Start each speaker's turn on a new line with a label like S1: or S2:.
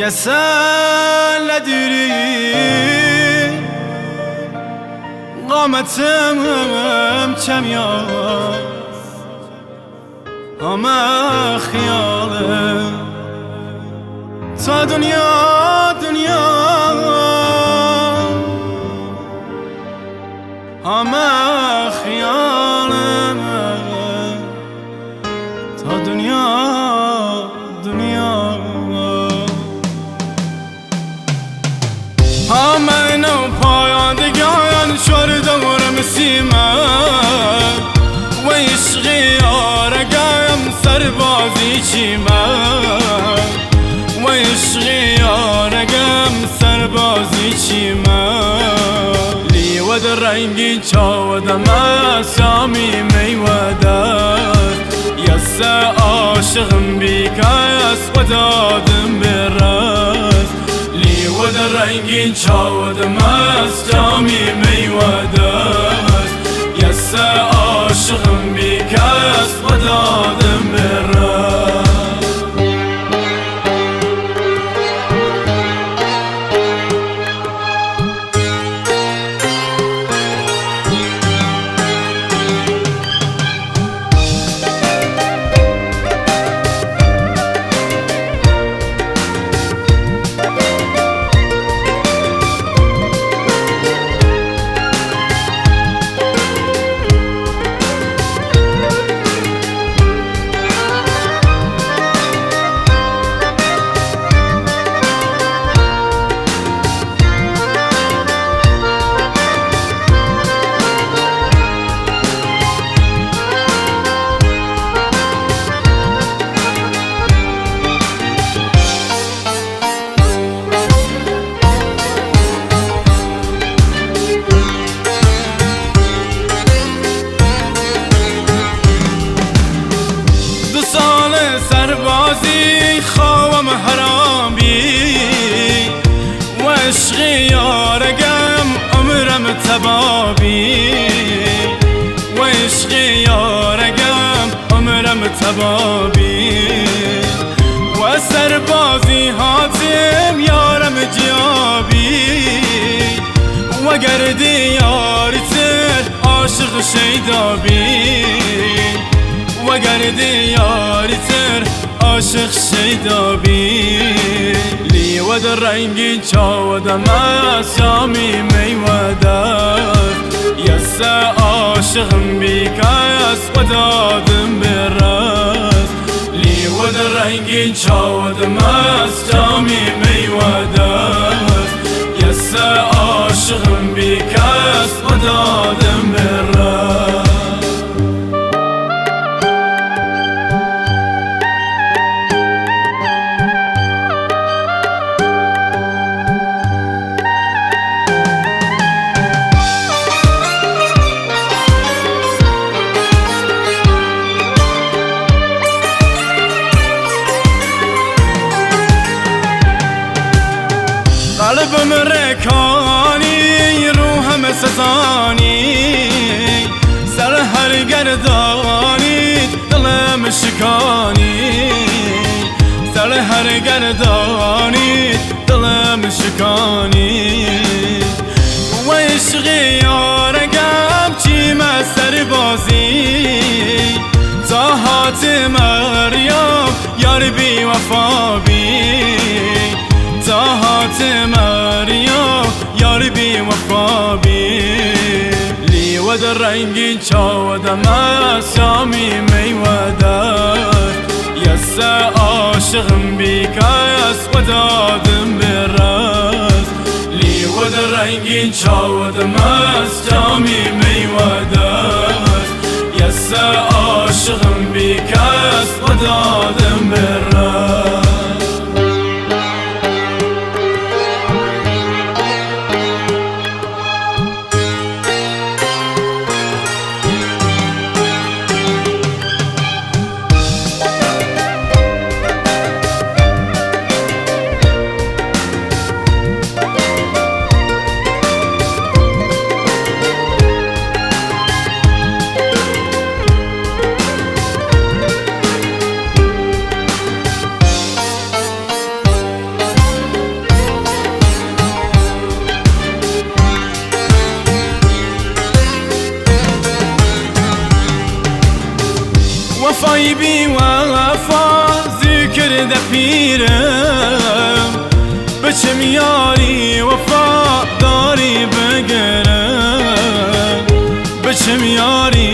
S1: یەسە لە دووری قامتم چەمیاس همه خیاله تا دنیا دنیا همه خیاله تا دنیا دنیا همه نو پایندگان شور دورم سیمه و عشقی یارگم سربازی چیمه و عشقی یارگم سربازی چیمه لیود رنگی چاودم سامی میوده یس عاشقم بیکاس و دادم برس لیود رنگی چاودم سامی میوده یس عاشقم بیکاس و دادم برس. سربازی خواهم حرام بی و عشقی یارگم عمرم تبابی و عشقی یارگم عمرم تبابی و سربازی هاتم یارم جیابی و گردی یاری تر عاشق شیدابی و گردی یاری تر عاشق شیدابی لیود رنگی چاودم سامی میوده یس عاشقم بیکاس و دادم برس لیود رنگی چاودم سامی میوده یس عاشقم بیکاس و دادم برس. قلبم رکانی روحم سزانی سر هر گردانی دلم شکانی سر هر گردانی دلم شکانی و عشقی یارگم چیم سربازی تا هات مریم یار بی وفا بی تا هات مریم یار بی وفا بی لیود رنگی چاودم سامی میوده یس عاشقم بیکاس و دادم برس لیود رنگی چاودم سامی میوده یس عاشقم بیکاس و دادم برس. وەفای بی وەفا زیکردە پیرم، بچم یاری وەفا داری بگرم، بچم یاری.